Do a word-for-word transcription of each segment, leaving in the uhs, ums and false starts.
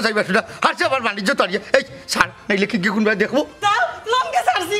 যাইবা শুনা, হারছে আমার বাণিজ্য তাড়িয়া। এই, ছাড়, নাইলে কি কি কোনবায় দেখবো? তাও লঙ্গে ছাড়ছি,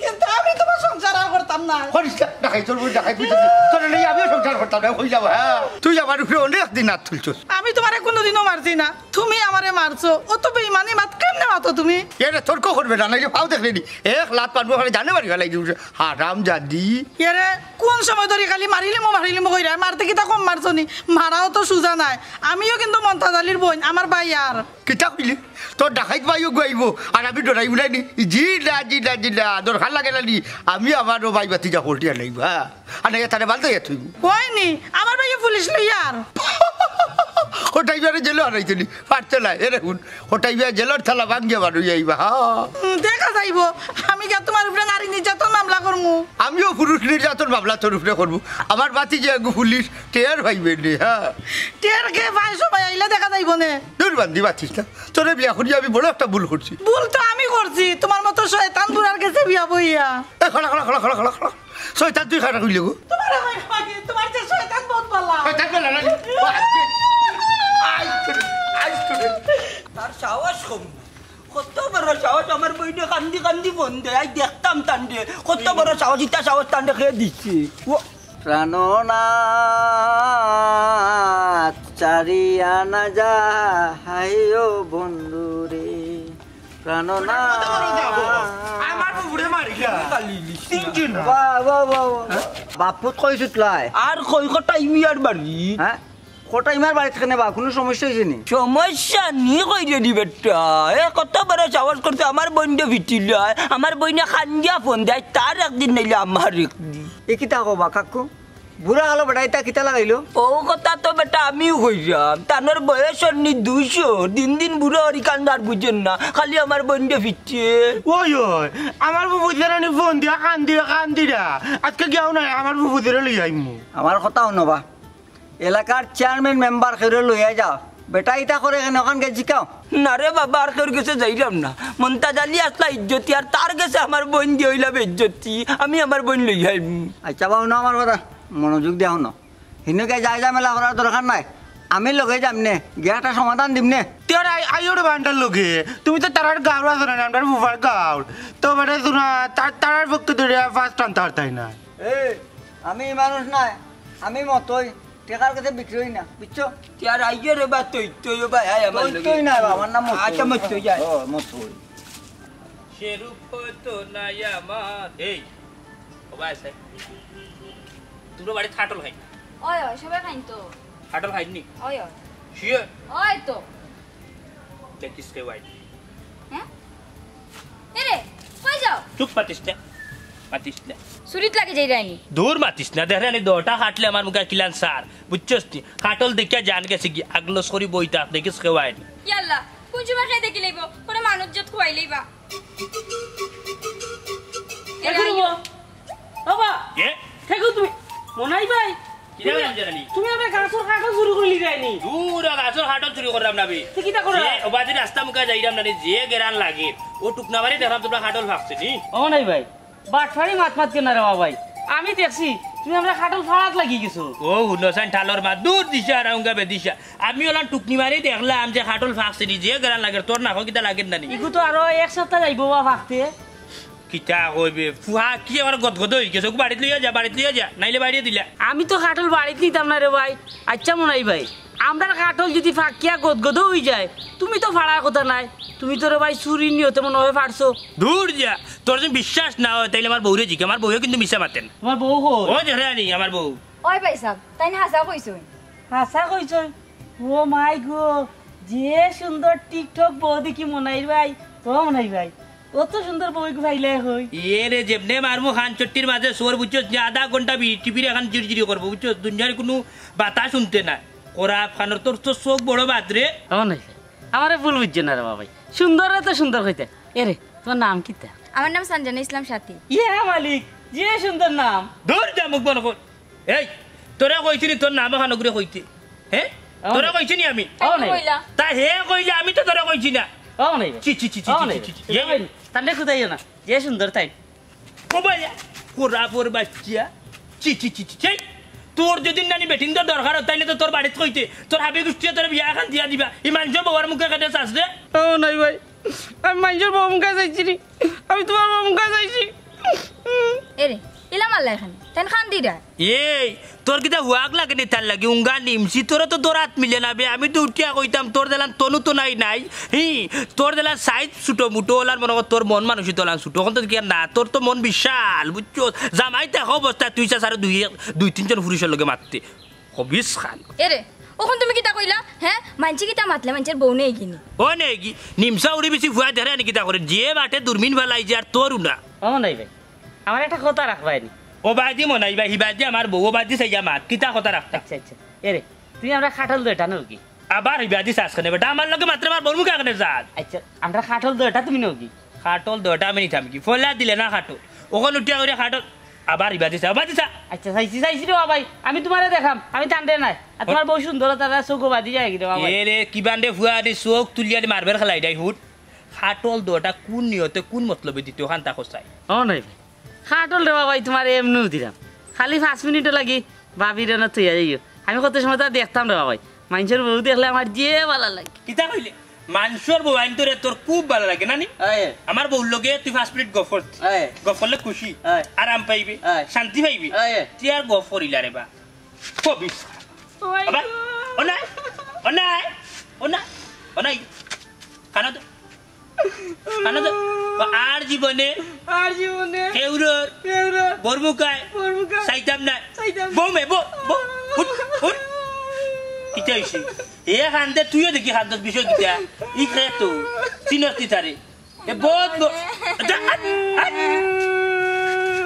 কিন্তু আমি তোমার সংসার আর করতাম না। করিস না, দেখাই তোর বই, দেখাই তুই। তোর নেই, আমিও সংসার করতাম না, হয়ে যাবো, হ্যাঁ। তুই আমার উপরে অনেক দিন হাত তুলছস। আমি তোমারে কোনোদিনও মারছি না, তুমি আমারে মারছো। অত বেইমানি মাত কেমনে মাতো তুমি? এরে তর্ক করবে না, নাইলে পাও দেখলে নি। এক লাত পারবো, ওখানে জানে বাড়ি ফেলাই দিবি। হারাম জাদি। এরে কোন সময় ধরি খালি মারিলিমু, মারিলিমু কইরা? মারতে কিতা কম মারছো নি? মারাও তো সুজা নাই। আমিও কিন্তু মন্তাজ আলীর বইন, আমার ভাই আর। কিতা কইলি? তোর ডাকাইত ভাইও গুয়াইবো, আর আমি ডরাই উলাই নি? জি না, জি না, জি না, দরকার লাগে না নি। আমি আমারও ভাই বাতি যা পল্টি আনাইবো, হ্যাঁ? আর নাই তারে বাল দইয়া তুই। ওই নি, আমার ভাইয়ে পুলিশ লইয়া আর। ওটাই বারে জেলো হারাইতে নি, পারতে নাই। এরে হুন, ওটাই বিয়া জেলর থালা ভাঙ্গিয়া বার হইয়া আইবা, হ্যাঁ। হুম, দেখা যাইবো। আমি গিয়া তোমার উপরে নারী নির্যাতন মামলা করমু। আমিও পুরুষ নির্যাতন মামলা তোর উপরে করবো। আমার বাতি যে এগু পুলিশ, টের পাইবে নে, হ্যাঁ। টের কে ভাই সবাই আইলে দেখা যাইবো নে। দূর বান্দি বাতিস না। তোরে বিয়া করি আমি বড় একটা ভুল করছি। ভুল তো আমি করছি, তোমার মতো শয়তান বুড়ার গেছে বিয়া বইয়া। এ, খড়া, খড়া, খড়া, খড়া, খড়া, খড়া। শয়তান তুই খারাপ হইলে গো। তোমার আমার ভাগে, তোমার যে শয়তান বহুত ভালা। শয়তান বলে না। আইস করে, আইস করে। তার সাহস কম না। কত বড় সাহস, আমার বইনে কান্দি কান্দি ফোন দেয়। আই দেখতাম তান্ডে। কত বড় সাহস, ইতা সাহস তান্ডে খেয়ে দিচ্ছে। ও প্রাণনাথ চারিয়া না যাইও বন্ধুরে। প্রাণনাথ। আমার বুবুরে মারিলা। তিনজন। বাহ, বাহ, বাহ, বাহ। বাপুত কই ছুটলায়? আর কই কটাই মিয়ার বাড়ি? হ্যাঁ? কটাই মিয়ার বাড়িত কেনে বা? কোনো সমস্যা হইছে নি? সমস্যা নি কই রে দি বেটা। এ কত বড় সাহস করছে আমার বইনরে ফিটিলায়। আমার বইনে খান্দিয়া ফোন দেয়, তার একদিন নাইলে আমার একদিন। এ কিতা কও বা কাকু? বুড়া হলো বেটা, ইতা কিতা লাগাইলো? ও কথা তো বেটা আমিও কইরাম। তানোর বয়স অননি দুইশো, দিন দিন বুড়া অরি কান্দার বুঝেন না। খালি আমার বইনরে ফিটছে। ওই, ওই, আমার বুবুরে আনি ফোন দিয়া কান্দিরা, কান্দিরা। আজকে গিয়াও নাই, আমার বুবুরে লই আইমু। আমার কথা হুনো বা। এলাকার চেয়ারম্যান মেম্বার কেউরে লইয়া যাও। বেটা ইতা করে কেনে, ওখান গিয়া জিকাও। না রে বাবা, আর কেউর গেছে যাইরাম না। মন্তাজ আলী আসলা ইজ্জতি, আর তার গেছে আমার বইন দিয়া অইলা বেইজ্জতি। আমি আমার বইন লই আইমু। আচ্ছা বা, হুনো আমার কথা, মনোযোগ দিয়া হুনো। হিনো গিয়া যাই ঝামেলা করার দরকার নাই, আমি লগে যাইমু নে, গিয়া একটা সমাধান দিমু নে। তে আর আই-, আইও রে বান্ডার লগে। তুমি তো তারার গাঁওর আছো না, আমরার ফুফার গাঁওর। তো বেটা হুনো, তার, তারার পক্ষে ধরে ফার্স্ট আনতে পারতাই না। এই, আমি ই মানুষ নায়, আমি মতই, টেকার গেছে বিক্রি অই না, বুঝছো? তে আর আইও রে বা, তুই, তুই ও ভাই, আয় আমার তুই, লগে। তুই না বা, আমার নাম মতই। আচ্ছা, মতই, আয়। ও, মতই। সে রূপ তো নাই আমার। এই, ও ভাই, আছে। তোমরা বাড়িত খাটল খাই? ওই, ওই, সবাই খাইন তো। খাটল খাইনি? ওই, ওই। শিওর? ওই তো। দেখিস কে ভাই। হ্যাঁ? এরে, কই যাও? চুপ মাতিস না। মাতিস না। চুরিত লাগি যাইরায়নি। দূর মাতিস না, দেখরে আনি দহটা খাটলে আমার মুখে কিলান সার। বুঝছস নি? খাটল দেখিয়া জান গেছে কি, আগলস করি বই থাক, দেখিস কেউ আয়নি। ইয়াল্লা, কোন সময় খেয়ে দেখি লইব? পরে মানুষ জত খুয়াই লইবা। এরে আইও। বাবা, এ? থাকো তুমি। মনাই ভাই, কিরে তুমি, ভাই, আমি জানি। তুমি আমার গাছর কাঠল চুরি করিলিরায়নি। দূর, গাছর কাঠল চুরি করলাম না বে। তুই কিতা করো? যে, ও বাজে রাস্তা মুখে যাইরাম না রে, যে গেরান লাগে, ও টুকনা বাড়ি দেখলাম তোমরা কাঠল ফাঁকছে নি। ও নাই ভাই, বাটফারি মাত মাত কেন রে বাবাই? আমি দেখছি, তুমি আমরা কাঠল ফাড়াত লাগি গেছো। ও হুনসান ঠালর মা, দূর দিশা আর আউঙ্গা বেদিশা। আমি ওলান টুকনি মারি দেখলাম যে কাঠল ফাঁকছে নি, যে গেরান লাগে, তোর নাকো কিতা লাগে না নি? ইগু তো আরো এক সপ্তাহ যাইবো বা ফাঁকতে। কিতা কইবে? ফুয়া কি আমার গদগদ হই গেছে? ওকে বাড়িত লইয়া যা, বাড়িত লইয়া যা, নাইলে বাইরে দিলা। আমি তো কাঠল বাড়িত নিতাম না রে ভাই। আচ্ছা মনাই ভাই, আমরার কাঠল যদি ফাকিয়া গদগদ হই যায়, তুমি তো ফাড়ার কথা নাই। তুমি তো রে ভাই চুরির নিয়তে মনে হয় ফাড়ছো। দূর যা, তোর যদি বিশ্বাস না হয় তাইলে আমার বউরে জিকে, আমার বউয়ে কিন্তু মিছা মাতেন। তোমার বউ কই? ও দেখরে আনি আমার বউ। ওই ভাই সাহেব, তাই না হাছা কইছইন? হাছা কইছইন? ও মাই গো, যে সুন্দর টিকটক বউ দেখি মনাইর ভাই, ও মনাই ভাই, অত সুন্দর বউ গো পাইলে কই? এ রে, যেমনে মারমু খান চট্টির মাঝে সোর বুঝছস, যে আধা ঘন্টা বি-, টিভির এখন জিরজিরি করবো বুঝছস, দুনিয়ার কোনো বাতাস শুনতে না। করা খানোর তোর তো চোখ বড় বাদ রে। ও নাই, আমারে ভুল বুঝছে না রে বাবাই, সুন্দর রে তো সুন্দর কইতে। এ রে, তোমার নাম কিতা? আমার নাম সঞ্জনা ইসলাম সাথী। ইয়া মালিক, যে সুন্দর নাম। দূর যা মুখ বন্ধ কর। এই, তোরে কইছি নি তোর নাম ওখান করে কইতে? হ্যাঁ? ও তোরে নাই। কইছি নি আমি? ও নাই। কইলা। তা হে কইলে আমি তো তোরে কইছি না। ও নাই। চি, চি, চি, চি, ও চি, নাই। চি, চি, চি। এ ভাই, তান্ডে খুদাইও না। যে সুন্দর তাই। ও ভাই, খোরাপর বাচ্চা। চি, চি, চি, চি, চি। তোর যদি নানি বেটিন্তর দরকার অয়, তাইলে তো তোর বাড়িত কইতে, তোর হাবি গুষ্টিয়ে তোর বিয়া এখান দিয়া দিবা। ই মানষর বউর মুখে কেনে চাস রে? ও নাই ভাই, আমি মানষর বউর মুখে চাইছি নি, আমি তুমার বউর মুখে চাইছি। এরে, ইলা মারলা এখানে, তাইন কান্দিরা। এই, তোর কিতা হুয়াক লাগে নি তার লাগি? উঙ্গা নিমছি, তোর তো দরাত মিলে না বে। আমি তো উঠিয়া কইতাম, তোর যেলান তনু তো নাই নাই, হি, তোর যেলান সাইজ ছোট মুটো, ওলার মনে কর তোর মন মানসিকতা ওলান ছোট। অখন তো কি আর না, তোর তো মন বিশাল, বুঝছস? জামাই দেখো অবস্থা, তুই চাস আরো দুই, দুই তিনজন পুরুষর লগে মাততে। খবিস খান। এরে, অখন তুমি কিতা কইলা? হে, মানষে কিতা মাতলে মানষর বউ নেগি নি? ও নেগি, নিমছা উড়ি বেশি ফুয়া ধরে আনি কিতা করে? যে বাটে দুরমিন ফালাই যে আর তোর উনা। ও নাই ভাই, আমার একটা কথা রাখবায় নি। ও বাদি মনাই ভাই, হিবাদি আমার বউ, ও বাদি চাইয়া মাত, কিতা কথা রাখতা? আচ্ছা, আচ্ছা। এরে, তুমি আমরা খাটল দইটা নেও কি? আবার হিবাদি চাস কেনে বেটা? আমার লগে মাতরে আমার বউর মুখে কেনে চাস? আচ্ছা, আমরা খাটল দইটা তুমি নেও কি? খাটল দইটা আমি নিতাম কি? ফলা দিলে না খাটল। অখন উঠিয়া করে খাটল, আবার হিবাদি চা, হিবাদি চা। আচ্ছা, চাইছি, চাইছি রে বাবাই, আমি তুমারে দেখাম, আমি টানতে নাই। আর তুমার বউ সুন্দর, তারা চোখ বাদি যায় কি রে বাবাই? এ রে, কি বান্ডে ফুয়া রে, চোখ তুলিয়া রে মারবার খেলাই দেয় হুট। খাটল দইটা কোন নিয়তে, কোন মতলবে দিতে অখান তা কছাই? ও নাই ভাই, খাটল রে বাবাই, তুমারে এমনেউ দিলাম, খালি পাঁচ মিনিটও লাগি ভাবিরে না থইয়া যাইও। আমি কত সময় তা দেখতাম রে বাবাই, মানষর বউ দেখলে আমার যে ভালা লাগে। কিতা কইলে? মানষর বউ আইন তোরে তোর খুব ভালা লাগে না নি? আয়। আমার বউর লগে তুই পাঁচ মিনিট গফ কর। আয়। গফ করলে খুশি, আয়। আরাম পাইবে, আয়। শান্তি পাইবে। আয়। তুই আর গফ করিলা রে বা। কবিস। ও মাই আবার? গড। ও নাই, ও নাই, ও নাই, ও নাই। কানো তো, কানো তো। আর জীবনে, আর জীবনে কেউরর, কেউরর বউর মুখ আয় বউর মুখ আয় চাইতাম না। চাইতাম না। বউ মে, বউ, বউ, উঠ, উঠ। কিতা হইছে? এ কান্দে, তুইও দেখি কান্দস বিষয় কিতা? ই খে তো, চিনস নি তারে। এ বহুত ব-, যা, আট, আট।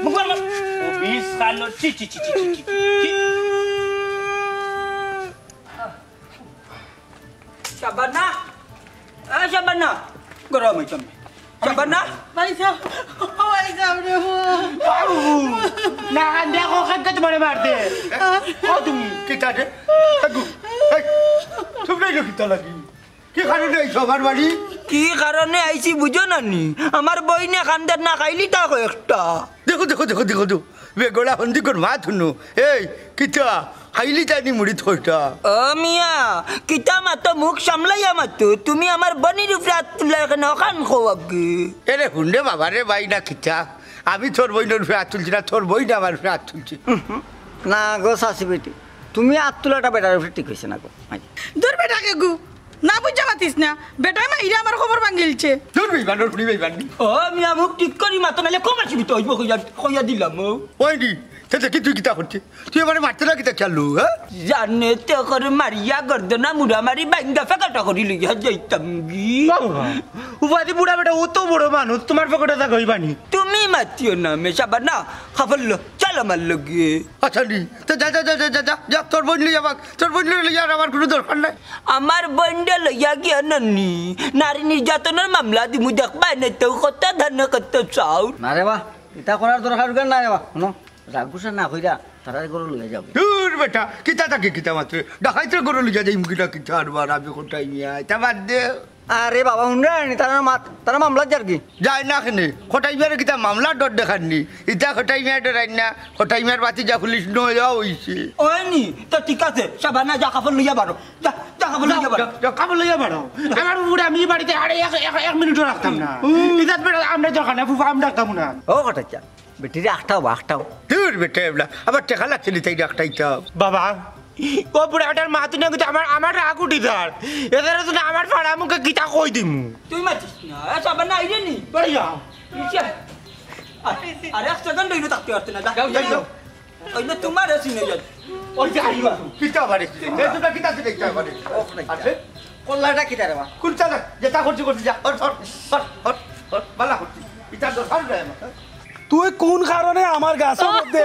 মুখ বন্ধ কর। ও বিষ খালো, ছি, ছি, ছি। শাবানা, এ শাবানা, গরম হইতাম। শাবানা, ভাই সাহেব, ও ভাই সাহেব রে, ও। বাবু, না, দেখো, খাদ্য তোমারে মারতে। ও তুমি, কিতা রে? আগু, এই, চুপ নাই কিতা লাগি? কি কারণে আইছো আমার বাড়ি? কি কারণে আইছি বুঝো না নি? আমার বইনে কান্দের না খাইলি তা কয়েকটা। দেখো, দেখো, দেখো, দেখো, দেখো। বেগড়া হন্দি কর মাত হুনো। এই, কিতা? খাইলি তানি মুড়ি থইটা। ও মিয়া, কিতা মাতো মুখ সামলাইয়া মাতো। তুমি আমার বনির উপরে আত তুললা কেনে অখান কও আগে। এরে হুন্ডে বাবা রে ভাই না কিতা? আমি তোর বইনর উপরে আত তুলছি না, তোর বইন আমার উপরে আত তুলছি। উহু। না গো চাচি বেটি, তুমি আত তুলাটা বেটার উপরে ঠিক হইছে না গো। আই। দূর বেটা কে গু, না বুঝা মাতিস না। বেটায় মাইরা আমার খবর ভাঙ্গিলছে। দূর বেইমান, দূর বেইমান। ও মিয়া মুখ ঠিক করি মাতো নাইলে কমাসি বিতো অইবো কইয়া, কইয়া দিলাম ও। ওই নি, তে দেখি তুই কিতা করছিস? তুই আমারে মারতে না কিতা খেয়ালু, হ্যাঁ? জানে তে করে মারিয়া গর্দনা মুড়া মারি বাইঙ্গা ফেকাটা করি লইয়া যাইতাম গি। বাবা, উপাধি বুড়া বেটা, ও তো বড় মানুষ, তোমার পকেটে থাকা হইবা নি? তুমি মাতিও না, মেশাবা না, খাফল্লো, চল আমার লগে। আচ্ছা নি, তো যা, যা, যা, তোর বইন লইয়া ভাগ, তোর বইন লইয়া আর আমার কোনো দরকার নাই। আমার বইনরে লইয়া গিয়া নানি, নারী নির্যাতনের মামলা দিমু, দেখবা নে তো কত ধানে কত চাউল। না রে বা, ইতা করার দরকার উকার না রে বা, হুনো। রাগ গুসা না কইরা তারারে ঘরো লইয়া যাও। দূর বেটা, কিতা থাকি কিতা মাত্রে? ডাকাইতরে ঘরো লইয়া যাইমু কিতা, কিতা আর বার আমি কোটাই নিয়া, ইতা বাদ দে। আরে বাবা, হুনরে আনি, তারা মা-, তারা মামলাত যার কি? যায় না কেনে? কোটাই মিয়ারে কিতা মামলা ডর দেখার নি? ইতা কোটাই মিয়া ডরাইন না, কোটাই মিয়ার বাতি যা পুলিশ নয়া হইছে। ওই নি, তো ঠিক আছে, সাবানা যা কাপড় লইয়া বারো, যা, যা কাপড় লইয়া বারো। যা, যা, কাপড় লইয়া বারো। আমার উপরে আমি বাড়িতে আরে এক, এক, এক মিনিটও রাখতাম না। হুম। ইজাত বেটা আমরা দরকার না, ফুফা আমরা রাখতাম না। ও কোটাই চা। বেটিরে আখটাও বা, আখটাও। দূর বেটা এবলা, আবার টেকা লাগছে নি তাই আখটাইতাম। বাবা, ও বুড়া বেটার মা তুই না কিন্তু আমার, আমার রাগ উঠি যার। এদের তো না আমার ফাড়া মুখে কিতা কই দিমু। তুই মাতিস না, এ সাবানা আইরে নি। বাড়ি যাও। নিচে। আরে, আরে এক সেকেন্ড হইলো থাকতে পারতে না, যা। যাও, যাও, যাও। ওই না তোমার এসি নিয়ে যাও। ওই যে আইবা। কিতা বাড়ি? এই তো কিতা আছে দেখতে পারে। আছে? কল্লাটা কিতা রে বা? কোন চালা? যেটা করছি করছি যা। Hot, hot, hot, hot, hot. বালা করছি। ইটা দরকার নাই আমার। তুই কোন কারণে আমার গাছর মধ্যে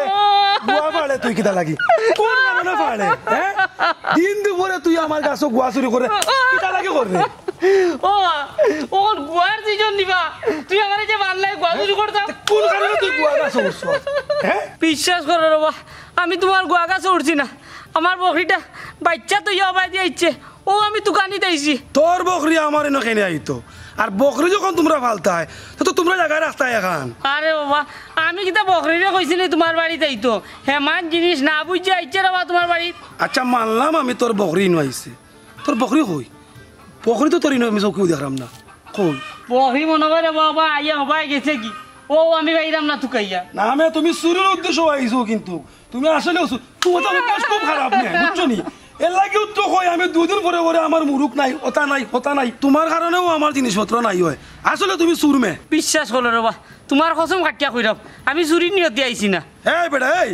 গুয়া ফাড়ে তুই কিতা লাগি? কোন কারণে ফাড়ে? হ্যাঁ? দিন দুপুরে তুই আমার গাছো গুয়া চুরি করে কিতা লাগি করবে? ও, ওর গুয়ার সিজন নিবা। তুই আমারে যে মারলাই গুয়া চুরি করতাম। কোন কারণে তুই গুয়া গাছো উঠছস? হ্যাঁ? বিশ্বাস করো রে বা, আমি তোমার গুয়া গাছো উঠছি না। আমার বকরিটা বাচ্চা তো ইয়া বাই দিয়ে আইছে। ও আমি তুকানি দেইছি। তোর বকরি আমার এনো কেনে আইতো? আর বকরি যখন তোমরা ফালতায়, তো, তো পুরা জাগা রাস্তা এখান। আরে বাবা, আমি কিতা বকরিরে কইছি নি তুমার বাড়িত আইতো? হেমান জিনিস না বুঝিয়া আইছে রে বাবা তুমার বাড়িত। আচ্ছা, মানলাম আমি তোর বকরি ইনো আইছে। তোর বকরি কই? বকরি তো তোর ইনো আমি চউখেউ দেখরাম না। কই? বকরি মনো করে বাবা আইয়া হবায় গেছে কি? ও আমি পাইরাম না তুকাইয়া। না মে, তুমি চুরির উদ্দেশ্য আইছো কিন্তু। তুমি আসলেউ চুর। তুমার তো অভ্যাস খুব খারাপ নে, বুঝছো নি? এর লাগিউ তো কই আমি দুদিন পরে পরে আমার মুরুক নাই, অতা নাই, হতা নাই। তুমার কারণেউ আমার জিনিসপত্র নাই অয়। আসলে তুমি চুর মে। বিশ্বাস করো রে বা, তুমার কসম কাটিয়া কইরাম, আমি চুরির নিয়তে আইছি না। এই বেটা, এই,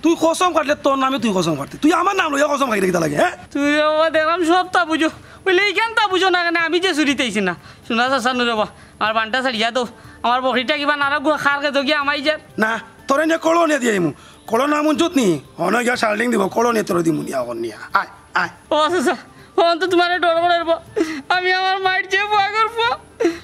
তুই কসম কাটলে তোর নামে তুই কসম কাটতে, তুই আমার নাম লইয়া কসম খাইরে কিতা লাগে, হ্যাঁ? তুই বাবা দেখলাম সবতা বুঝো, বইলে ইখানতা বুঝো না কেনে? আমি যে চুরিত আইছি না। হুনো চাচা নু রে বা, আমার বানটা ছাড়িয়া দেও, আমার বকরিটা কিবা নারক গুহা খার গেছে গিয়া হামাই যার। না, তোরে নিয়া কলো নিয়া দিয়া আইমু। কলো না মঞ্জুত নি, হনো গিয়া শাল্ডিং দিব, কলো নিয়া তোরে দিমু নিয়া, অখন নিয়া। আয়, আয়। ও চাচা, অখন তো তুমারে ডর করে রে বা। আমি আমার মাইর যে পুয়া করবো।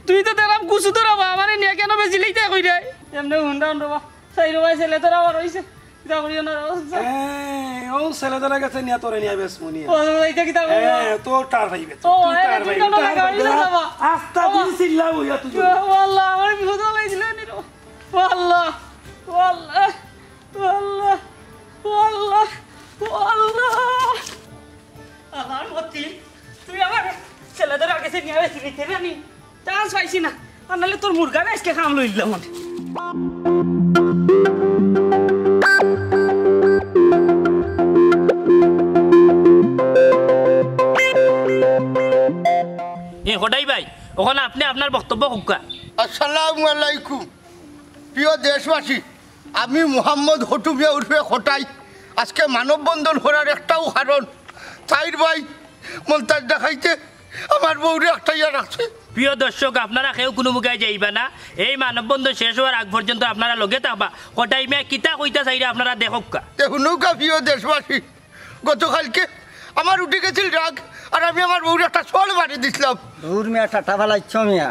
তুমি তো দেখলাম কুচু ধরা বা, আমারে নিয়া কেনে বেচিলাইতায় কইরায়? এমনে হুনরাম রে বা। চাইরো ভাই ছেলে ধরা বার অইছে। কিতা করিও না রে বা। হ্যাঁ, ও ছেলে ধরা গেছে নিয়া তোরে নিয়া বেচমু নিয়া। ও চাচা, ইটা কিতা কইবো? হ্যাঁ, তোর টার পাইবে, ও, তুই এ, টার তুই পাইবে, টার পাইবে। আস্তা দিন চিল্লা বইয়া তুই। ও আল্লাহ, আমারে বিপদো ফালাই দিলে নি রে বা। ও আল্লাহ, ও আল্লাহ, ও আল্লাহ, ও আল্লাহ, ও আল্লাহ। আমার মতি, তুই আমার ছেলে ধরা গেছে নিয়া বেচিলাইতে রে নি। চান্স পাইছি না, আর নাইলে তোর মুরগারে আইজকে কাম লইলাম আমি। এ, কটাই ভাই, অখন আপনে আপনার বক্তব্য কউক্কা। আসসালামু আলাইকুম। প্রিয় দেশবাসী, আমি মোহাম্মদ হটু মিয়া উরফে কটাই। আজকে মানববন্ধন করার একটাউ কারণ, চাইর ভাই মন্তাজ ডাকাইতে আমার বউরে আটকাইয়া রাখছে। প্রিয় দর্শক, আপনারা কেউ কুনু মুখায় যাইবা না। এই মানববন্ধন শেষ অওয়ার আগ পর্যন্ত আপনারা লগে থাকবা। কটাই মিয়া কিতা কইতা চাইরা আপনারা দেখউক্কা। তে হুনউক্কা প্রিয় দেশবাসী, গতকাইলকে আমার উঠি গেছিল রাগ, আর আমি আমার বউরে একটা চড় মারি দিছলাম। দূর মিয়া, ঠাট্টা ফালাইছো মিয়া।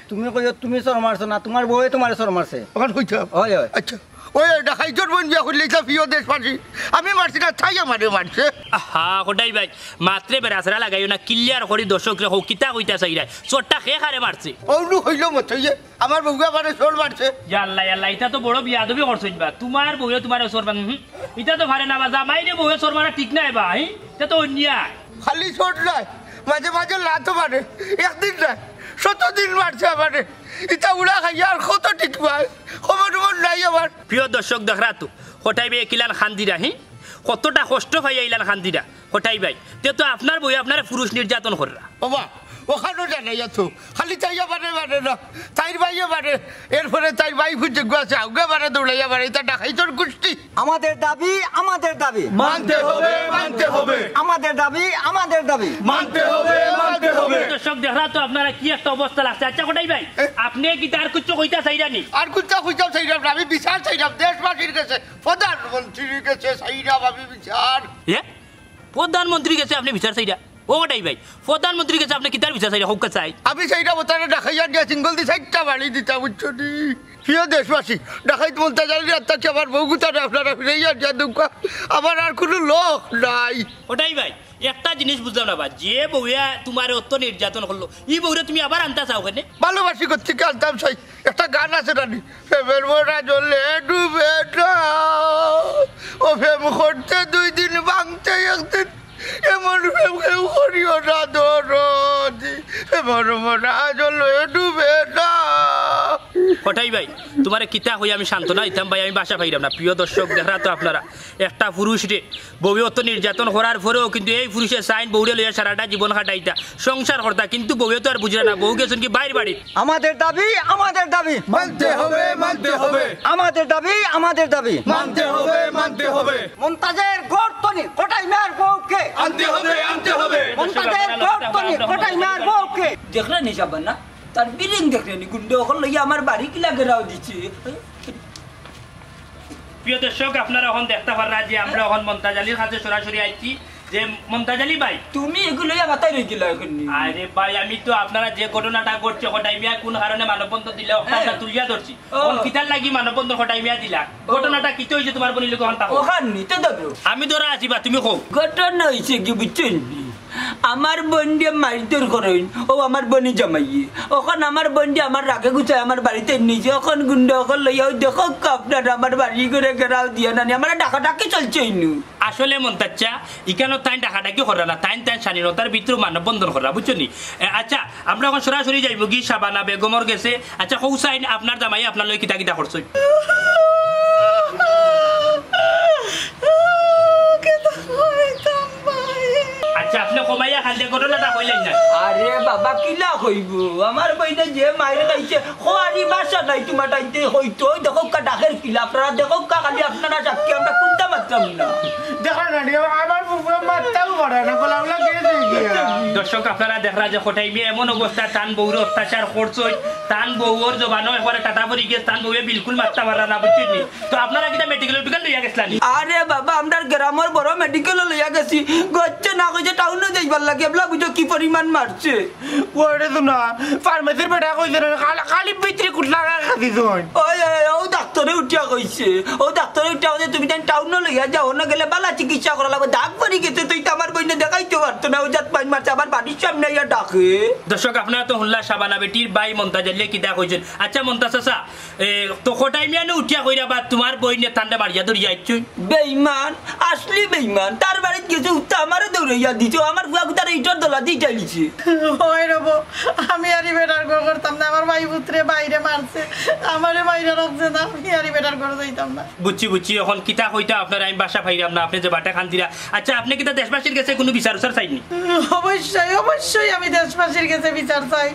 তুমি কইও তুমি চড় মারছো না, তুমার বউয়ে তুমারে চড় মারছে। অখান কইতাম। অয়, অয়। আচ্ছা, ওই ডাকাইতর বইন বিয়া করিলাইতা প্রিয় দেশবাসী। আমি মারছি না, তাই আমারে মারছে। আহা, কটাই ভাই, মাতরে বেড়াছেড়া লাগাইও না, clear করি দর্শকরে কও, কিতা কইতা চাইরায়? চড়টা কে কারে মারছে? অউ নু কইলো মতইয়ে, আমার বউয়ে আমারে চড় মারছে। ইয়াল্লা, ইয়াল্লা, ইতা তো বড় বিয়াদবি করছইন বা। তুমার বউয়ে তুমারে চড় মার-, হুম, ইতা তো পারে না বা, জামাইরে বউয়ে চড় মারা ঠিক নায় বা, হি? ইতা তো অন্যায়। খালি চড় নায়, মাঝে মাঝে লাতও মারে। একদিন নায়, শতদিন মারছে আমারে। ইতা উড়া খাইয়া আর কত টিকবায়? খবর টবর নাই আমার। প্রিয় দর্শক, দেখরা তো, কটাই ভাইয়ে কিলান কান্দিরা, হি? কতটা কষ্ট পাইয়া ইলান কান্দিরা, কটাই ভাই। তে তো আপনার বউয়ে আপনারে পুরুষ নির্যাতন কররা। ওবা, অখানও জানাইয়া তো। খালি তাইয়ে মারে, মারে না। তাইর ভাইয়ে মারে। এরপরে তাইর ভাই খুঁজে গুয়াছে, আউগে মারে, দৌড়াইয়া মারে। ইতা ডাকাইতর গুষ্টি। আমাদের দাবি, আমাদের দাবি। মানতে হবে, মানতে হবে। আমাদের দাবি, আমাদের দাবি। মানতে হবে, মানতে হবে। দর্শক, দেখরা তো আপনারা কি একটা অবস্থা লাগছে। আচ্ছা, কটাই ভাই, এ? আপনে কিতা আর কিচ্ছু কইতা চাইরা নি? আর কিচ্ছু কইতাম চাইরাম না, আমি বিচার চাইরাম দেশবাসীর গেছে, প্রধানমন্ত্রীর গেছে চাইরাম আমি বিচার। এ? প্রধানমন্ত্রীর গেছে আপনে বিচার চাইরা? ও কটাই ভাই, প্রধানমন্ত্রীর গেছে আপনে কিতার বিচার চাইরা? কউক্কা চাই। আমি চাইরাম অতারে ডাকাইয়া দিয়া সিঙ্গল দি চাইরটা বাড়ি দিতাম, বুঝছো নি? প্রিয় দেশবাসী, ডাকাইত মন্তাজ আলীর আত্মা কি আমার বউ গুতারে আপনারা ফিরাইয়া দিয়া দেউক্কা। আমার আর কুনু লোক নাই। কটাই ভাই, একটা জিনিস বুঝলাম না বা, যে বউয়ে তুমারে অত নির্যাতন করলো, ই বউরে তুমি আবার আনতা চাও কেনে? ভালোবাসি গতিকে আনতাম চাই। একটা গান আছে না নি? প্রেমের মরা জলে ডুবে না, ও প্রেম করতে দুই দিন, ভাঙতে একদিন, এমন প্রেম কেউ করিও না দরদি, প্রেমের মরা জলে ডুবে না। কটাই ভাই, তুমারে কিতা কই আমি সান্ত্বনা দিতাম ভাই, আমি ভাষা পাইরাম না। প্রিয় দর্শক, দেখরা তো আপনারা, একটা পুরুষরে বউয়ে অত নির্যাতন করার পরেও কিন্তু এই পুরুষে চাইন বউরে লইয়া সারাটা জীবন কাটাইতা, সংসার করতা, কিন্তু বউয়ে তো আর বুঝরা না, বউ গেছইন গি বাইর বাড়িত। আমাদের দাবি, আমাদের দাবি। মানতে হবে, মানতে হবে। আমাদের দাবি, আমাদের দাবি। মানতে হবে, মানতে হবে। মন্তাজের গর্ত নি কটাই মিয়ার বউকে। আনতে হবে, আনতে হবে। মন্তাজের গর্ত নি কটাই মিয়ার বউকে। দেখরা নি সাবান না, তার বিলিং দেখরা নি, গুন্ডা অকল লইয়া আমার বাড়ি কিলা ঘেরাও দিছে। প্রিয় দর্শক, আপনারা অখন দেখতা পাররা যে আমরা অখন মন্তাজ আলীর কাছে সরাসরি আইছি। যে মন্তাজ আলী ভাই, তুমি এগুলো লইয়া মাথায় রয়ে গেলা এখন নি? আরে ভাই, আমি তো আপনারা যে ঘটনাটা ঘটছে, কটাই মিয়া কোন কারণে মানববন্ধন দিলা, ওটা হ্যাঁ। আমরা তুলিয়া ধরছি। ও। অখন কিতার লাগি মানববন্ধন কটাই মিয়া দিলা? ও। ঘটনাটা কিতা অইছে তুমার বইনর লগে অখন থাকো। অখান নিতে দেবে। আমি ধরা আছি বা, তুমি কও। ঘটনা অইছে কি বুঝছো নি? আমার বইনরে মারধর করইন, ও আমার বইনর জামাইয়ে। অখন আমার বইনরে আমার রাগে গুছায় আমার বাড়িত নিছে। অখন গুন্ডা অকল লইয়া অউ দেখউক্কা আপনারা আমার বাড়ি ঘরে ঘেরাও দিয়া নানি, আমার ডাকাডাকি চলছে ইনু। আসলে মন্তাজ চাচা, ইখানো তাইন ডাকাডাকি কররা না, তাইন তাইন স্বাধীনতার ভিতরে মানববন্ধন কররা, বুঝছো নি? এ, আচ্ছা, আমরা অখন সরাসরি যাইমুগি শাবানা বেগমর গেছে। আচ্ছা, কউক্কা চাইন আপনার জামাইয়ে আপনার লগে কিতা কিতা করছে? আচ্ছা, আপনে কমাইয়া কান্দে, ঘটনাটা কইলাইন না। আরে বাবা, কিলা কইবো? আমার বইনে যে মাইর খাইছে, খোয়ারি বাসা নাই তোমার টাইতে হইতো। ওই দেখউক্কা ডাকের কিলা, আপনারা দেখউক্কা খালি, আপনারা সাক্ষী, আমরা কুন্তা মাততাম না। দেখরা নানি, আমার ফুফুয়ে মাততাও পারে না, গলা উলা গেছে গিয়া। দর্শক, আপনারা দেখরা যে কটাই মিয়া এমন অবস্থা, তান বউরে অত্যাচার করছে, তান বউর জবানও একবারে টাটা পড়ি গেছে, তান বউয়ে বিলকুল মাততা পাররা না, বুঝছইন নি? তো আপনারা কিতা মেডিকেল উডিকেল লইয়া গেছলা নি? আরে বাবা, আমরার গ্রামর বড় মেডিকেলো লইয়া গেছি। গইছে না কইছে টাউনো যাইবার লাগি, এবলা বুঝো কি পরিমাণ মারছে। ওরে তো না, ফার্মেসির বেটা কইছে না, খালি, খালি ভিতরে কুটলা খাদি দইন। ওই, ওই, ওই, ও ডাক্তারে উঠিয়া কইছে, ও ডাক্তারে উঠিয়া কইছে, তুমি তাইন টাউনো লইয়া যাও, না গেলে বালা চিকিৎসা করা লাগবো। দাগ পড়ি গেছে, তুই তো আমার বইনে দেখাইতে পারতো না, ও জাত পাইন মারছে, আবার বাড়ির সামনে আইয়া ডাকে। দর্শক, আপনারা তো হুনলা শাবানা বেটির ভাই মন্তাজ আলী কিতা কইছইন। আচ্ছা মন্তাজ চাচা, এ, তো কটাই মিয়া নু উঠিয়া কইরা বা তোমার বইনে তানরে মারিয়া ধরিয়া আইছইন। বেইমান, আসলি বেইমান। তার বাড়িত গেছে, উত্তা আমারে দৌড়াইয়া দিছে। আমার ফুয়া গুতারে ইটর দলা দি টাইলিছে। ওই রবো, আমি আর ই বেটার ঘর করতাম না। আমার ভাই পুতরে বাইরে মারছে, আমারে বাইরে রাখছে না। আমি আর ই বেটার ঘর যাইতাম না। বুঝছি, বুঝছি। অখন কিতা কইতা আপনারে, আমি বাসা পাইরাম না। আপনে যে বাটে কান্দিরা। আচ্ছা, আপনে কিতা দেশবাসীর গেছে কুনু বিচার উচার চাইননি? অবশ্যই, অবশ্যই আমি দেশবাসীর গেছে বিচার চাই।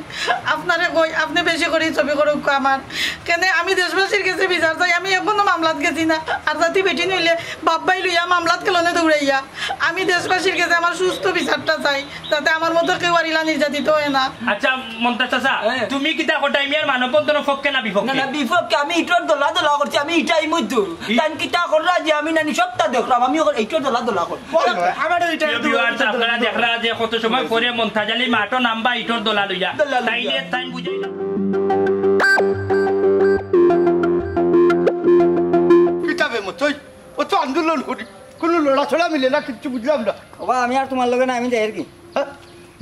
আপনারে কই, আপনে বেশি করি ছবি করউক্কা আমার। কেনে আমি দেশবাসীর গেছে বিচার চাই, আমি এখনো মামলাত গেছি না। আর জাতি বেটি নইলে বাপ ভাই লইয়া মামলাত কেলনে দৌড়াইয়া। আমি দেশবাসীর গেছে আমার সুস্থ বিচারটা চাই, যাতে আমার মতো কেউ আর ইলা নির্যাতিত হয় না। আচ্ছা, মন্তাজ চাচা, হ্যাঁ। তুমি কিতা কটাই মিয়ার মানববন্ধনর পক্ষে না বিপক্ষে? না, না, বিপক্ষে। আমি ইটর দলা দলা করছি, আমি ইটাই মধ্য। ই- তান কিতা কররা যে আমি নানি সবটা দেখলাম, আমি ওখানে ইটর দলা দলা করি। আমারও ইটা প্রিয় viewers, আপনারা দেখরা যে কত সময় পরে মন্তাজ আলী মাঠো নামবা ইটর দলা লইয়া। দলা লইয়া। তাইলে তাই বুঝাই না। কিতাবে মতই, ও তো আন্দোলন করি, কোনো লড়াচড়া মিলে না, কিচ্ছু বুঝলাম না। বাবা, আমি আর তোমার লগে না, আমি যাই আর কি। হ্যাঁ?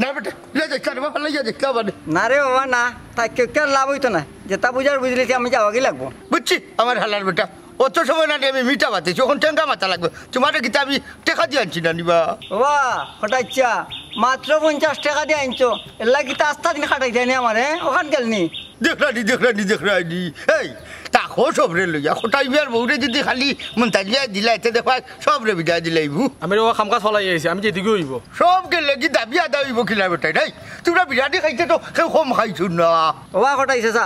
না বেটা, লইয়া যাই, কার বাবা, লইয়া যাই, কার বাবা? না রে বাবা, না, তাই কেউ কেউ লাভ হইতো না। যেটা বুঝার বুঝলি, আমি যাওয়া কি লাগবো? বুঝছি, আমার হালার বেটা, অত সময় না নিয়ে আমি মিঠা বাতাইছি, অখন টেঙ্গা মাথা লাগবে। তোমারে কিতা আমি টেকা দিয়া আনছি না নিবা? বাবা, হঠাৎ ইচ্ছা, মাত্র পঞ্চাশ টেকা দিয়া আনছো, এর লাগি তো আস্তা দিন খাটাই যায়নি আমার, হ্যাঁ? অখান গেলনি। দেখরানি, দেখরানি, দেখরানি। এই, তাকো সবরে লইয়া, কটাই মিয়ার বউরে যদি খালি মন্তাজ মিয়ায় দিলাই, তে দেখবায় সবরে বিদায় দিলাইবু। আমি রে ও কাম কাজ ফালাই আইছি, আমি যেদিকে হইব। সব গেলে কি দাবি আদায় হইব কিলা বেটাই, নাই? তোমরা বিরিয়ানি খাইতে তো কেউ কম খাইছো না। ওবা কটাই চাচা,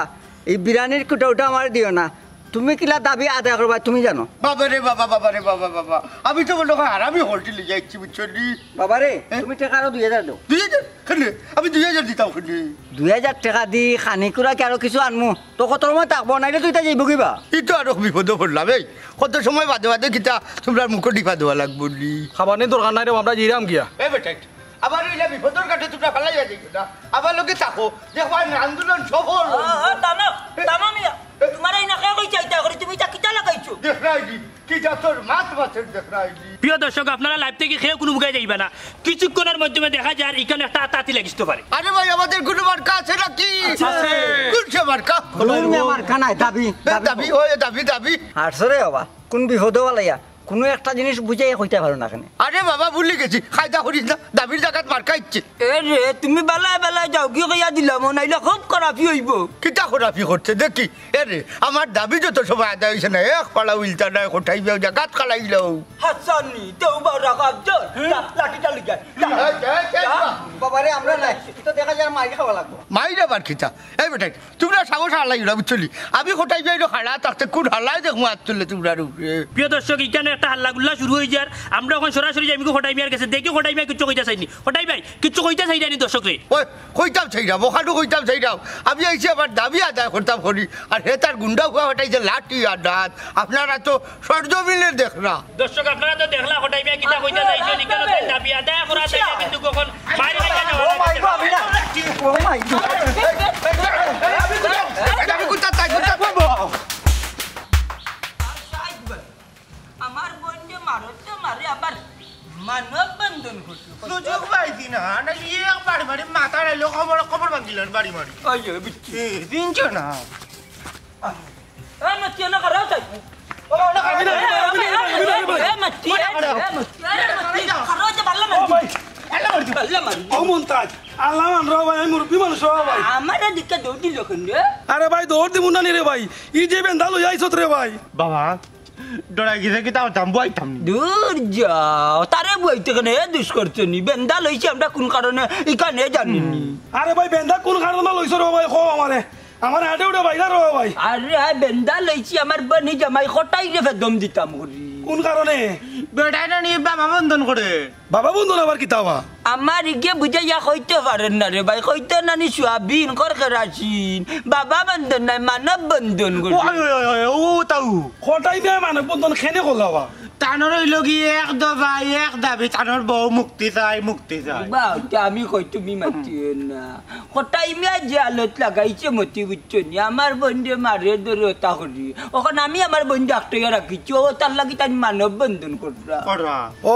এই বিরিয়ানির কুটা উটা আমার দিও না। তুমি কিলা দাবি আদায় করবা তুমি জানো। বাবা রে বাবা, বাবা রে বাবা, বাবা। আমি তো মনে হয় হারামি হোটেলে যাইছি, বুঝছো নি? বাবা রে, হ্যাঁ? তুমি টেকা আরো দুই হাজার দাও। দুই হাজার? কেনে? আমি দুই হাজার দিতাম কেনে? দুই হাজার টেকা দি খানি কুড়া কি আরো কিছু আনমু? তো কত সময় থাকবো, নাইলে তুই তাই যাইবো কিবা? ই তো আরো বিপদে পড়লাম। এই, কত সময় বাদে বাদে কিতা তোমরা মুখো ডিপা দেওয়া লাগবো নি? খাবানি দরকার নাই রে, আমরা জিরাম গিয়া। এ বেটা, আবার ওইলা বিপদর কাছে তোমরা ফালাইয়া যাইবে না, আবার লোকে থাকো, দেখবা না আন্দোলন সফল। ও, ও, থামো, থামো মিয়া। তোমার এই নাকে কই চাইতা করি, তুমি ইটা কিতা লাগাইছো? দেখরাই দি, কি জাতর মাত মাতের দেখরাই দি। প্রিয় দর্শক, আপনারা live থেকে কেউ কোনো বুকে যাইবা না, কিছুক্ষণের মাধ্যমে দেখা যায় এখানে একটা আতাআতি লাগিতে পারে। আরে ভাই, আমাদের কোনো মার্কা আছে নাকি? আছে। কোন সে মার্কা? কোনো মার্কা নাই, দাবি, এ, দাবি। দাবি, ওই দাবি, দাবি। আর সরে বাবা, কোন বিপদে বালাইয়া? কোনো একটা জিনিস বুঝাইয়া কইতা পারো না কেনে? আরে বাবা, ভুলি গেছি, কায়দা করিস না, দাবির জাগাত মার্কা ইচ্ছে। এ রে, তুমি বালায় বালায় যাও, কি কইয়া দিলাম, ও নাইলে খুব খারাপি হইব। কিতা খারাপি করছে দেখি? এ রে, আমার দাবি যত সময় আদায় হইছে না, এক ফাড়া উইলতা নাই, কোঠাই বিয়া জাগাত খালাই লও। হাসানি, তেও বা রাখা জোর, লা-, লাঠিটা লই যায়। এই, এই, এই, যা। বাবারে, আমরা নাই, তো দেখা যায় মাইর খাওয়া লাগবো। মাইর আবার কিতা? এই বেটাই, তোমরা সাহস হালাই উড়া, বুঝছো নি? আমি কোঠাই বিয়া খাড়া থাকতে কোন হালাই দেখমু আত তুললে তোমরার উপরে। প্রিয় দর্শক, এখানে একটা হাল্লা গুল্লা শুরু হয়ে যার। আমরা এখন সরাসরি যাইমুগি কোঠাই মিয়ার গেছে, দেখি কোঠাই মিয়া কিচ্ছু কইতা চাইনি। কোঠাই ভাই, কিচ্ছু কইতা চাইরানি দর্শকরে? ওই, কইতাম চাইরাম, ওখানে কইতাম চাইরাম। আমি আইছি আমার দাবি আদায় করতাম করি। আর হে তার গুন্ডা হুয়া ফাটাইছে লাঠি আর ডাত। আপনারা তো সরজমিনে দেখরা। দর্শক, আপনারা তো দেখলা কোঠাই মিয়া কিতা কইতা চাইছে, এখানে তাই দাবি আদায় করা চাইছে, কিন্তু কখন বাইরে রেখে যাওয়া লাগে। এই দাবি কুত্তা তাই কুত্তা। আমার বইনরে মারতে মারে আবার মানববন্ধন করছে। সুযোগ পাইছি না, না বাড়ি মারি। ওই যে, বুঝছি। হুম। চিনছো না? এ, মাতি, না করাও তাই। ও, না, আমি না, আমি না, আমি না, আমি না, আমি না। এ, মাতি, এ, এ, মাতি, এ, মাতি, করাও যে ভালা মারি। ও ভাই, ভালা মারি। ও মন্তাজ, আল্লাহ মান রে ভাই, আমি মুরব্বি মানুষ রে ভাই। আমারে দিকে দৌড় দিল কেন রে? আরে ভাই, দৌড় দিমু না নি রে ভাই। ই যে বেন্দা লই আইছত রে ভাই। বাবা, ডরাই গেছে কিতা করতাম, বইতাম নি। দূর যাও, তারে বইতে কেন? এ দুষ করছে নি। বেন্দা লইছি আমরা কোন কারণে, ইখানে জানি নি। আরে ভাই, বেন্দা কোন কারণে লইছো রে ভাই, কও আমারে। আমার হাটে উঠে বাইরা রে ভাই। আরে, আয় বেন্দা লইছি, আমার বইন জামাই কটাই রে ফেদম দিতাম করি। কোন কারণে? বেটায় না নি বাবা বন্ধন করে। বাবা বন্ধন আবার কিতা বা? আমার ইগে বুঝাইয়া কইতে পারেন না রে ভাই, কইতে না নি সোয়াবিন, কর কেরাসিন, বাবা বন্ধন নাই, মানব বন্ধন করি। ওই, ওই, ওই, ওই, ও তাও। কটাই মিয়া মানব বন্ধন কেনে করলা বা? তানর অইলো গি এক দফা, এক দাবি, তানর বউ মুক্তি চাই, মুক্তি চাই। বা, ওটা আমি কই, তুমি মাতিও না। কটাই মিয়া যে আলত লাগাইছে মতি বুঝছো নি, আমার বইনরে মারে ধরে ওটা করি। অখন আমি আমার বইনরে আটকাইয়া রাখিছি, ও তার লাগি তাই মানব বন্ধন কররা। কররা। ও,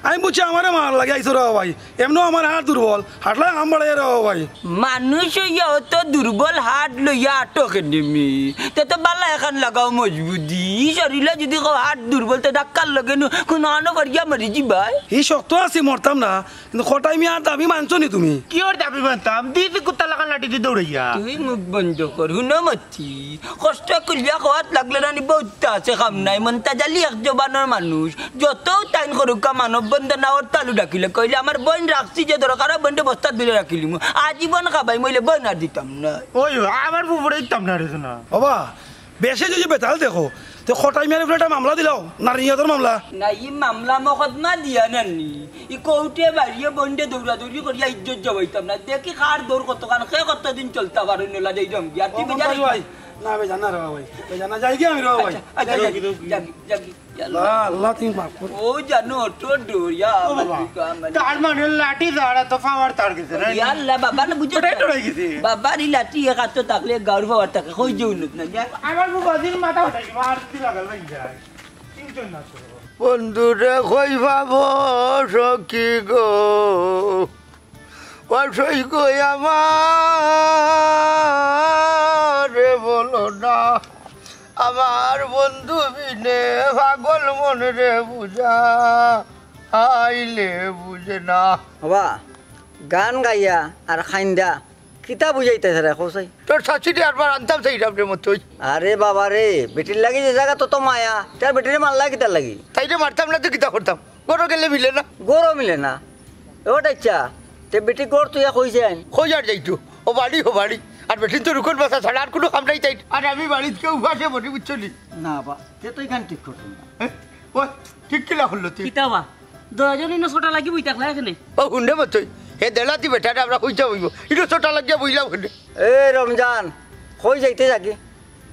আমি বুঝছি আমারে মারার লাগি আইছো রে ভাই। এমনেও আমার হাট দুর্বল, হাটলা কাম বাড়াইয়া রে ভাই। মানুষ অইয়া অত দুর্বল হাট লইয়া আটো কেনে মি? তে তো বালা এখান লাগাও মজবুতি। ই শরীরে যদি কও হাট দুর্বল, তে ধাক্কার লগে নু কোনো আনো করিয়া মরি যিবায়। ই শক্ত আছি, মরতাম না। কিন্তু কটাই মিয়ার দাবি মানছো নি তুমি? কিওর দাবি মানতাম? দি দি কুত্তা লাখান লাঠি দি দৌড়াইয়া। তুই মুখ বন্ধ কর, হুনো মতি। কষ্ট করিয়া খাওয়াত লাগলে না নি বউত আছে কাম নাই। মন্তাজ আলী এক জবানর মানুষ। যত তাইন করুকা মানব বন্ধন না ওর তালু ডাকিলে কইলে আমার বইন রাখছি যে দরকার হয় বইনরে বস্তাত ভরে রাখিলিমু। আজীবন খাবাই মইলে বইন আর দিতাম না। ওই, আমার ফুফুরে দিতাম না রে সোনা। বাবা, বেশি যদি বেতাল দেখো, তে কটাই মিয়ার উপরে একটা মামলা দিলাও, নারী নির্যাতন মামলা। না, ই মামলা মকদ্দমা দিয়া না নি। ই কোর্টে বাড়িয়ে বইনরে দৌড়াদৌড়ি করিয়া ইজ্জত জমাইতাম না। দেখি কার দৌড় কতখান, কে কতদিন চলতা পারে, নোলা যাই জম গিয়া। তুই ও, বেজার ভাই, ভাই। না, বেজার না রে ভাই। বেজার না, যাই গিয়া আমি রে ভাই। আচ্ছা, আচ্ছা, যাই যাই, গিয়া। যাই, যাই, যাই, যাই। আল্লাহ, আল্লাহ, তুমি মাফ করো। ও জানো, অত ডর, ইয়া ও বাবা। আল্লাহ, তুই কাম মানে। তার মানে লাঠি দ্বারা তো পাওয়ার তার গেছে, না? ইয়া আল্লাহ, বাবা না বুঝে ওটাই তো। ডরাই গেছে। বাবার ই লাঠি এক হাতে থাকলে গাউর পাওয়ার থাকে, কই যে উন্নত না, যা। আমার বাবাজির মাথা উঠাই, মার দিতে লাগাল ভাই যায়। তিনজন না তো। বন্ধুরে কই পাবো সখী গো, ও সই গো আমারে বলো না, আমার বন্ধু বিনে পাগল মনরে বুঝা আইলে বুঝে না। বাবা, গান গাইয়া আর খাইন্দা কিতা বুঝাইতায় রে, কও চাই? তোর শাশুড়ি আরবার আনতাম চাইরাম রে মতই। আরে বাবা রে, বেটির লাগি যে জাগা তত মায়া, তার বেটিরে মারলা কিতার লাগি? তাইরে মারতাম না তো কিতা করতাম? ঘরো গেলে মিলে না। ঘরো মিলে না? ওটা ইচ্ছা, তে বেটি ঘর তুই কইছে আইন। কই আর যাইতো? ও বাড়ি, ও বাড়ি। আর বেটিন তো রুকন বাসা ছাড়া আর কোনো কাম নাই তাই। আর আমি বাড়িত কেউ উপাসে বসি বুঝছো নি? না বা, তে তো ইখান ঠিক করতো না। হ্যাঁ? ও, ঠিক কিলা করলো তুই? কিতা বা? দশজন ইনো ছোটা লাগি বই থাকলা এখানে। ও হুনরে মতই, হে দেলাতি বেটারে আমরা কইতে হইব। ইনো ছোটা লাগিয়া বইলাম কেনে? এ রমজান, কই যাইতে যাকি?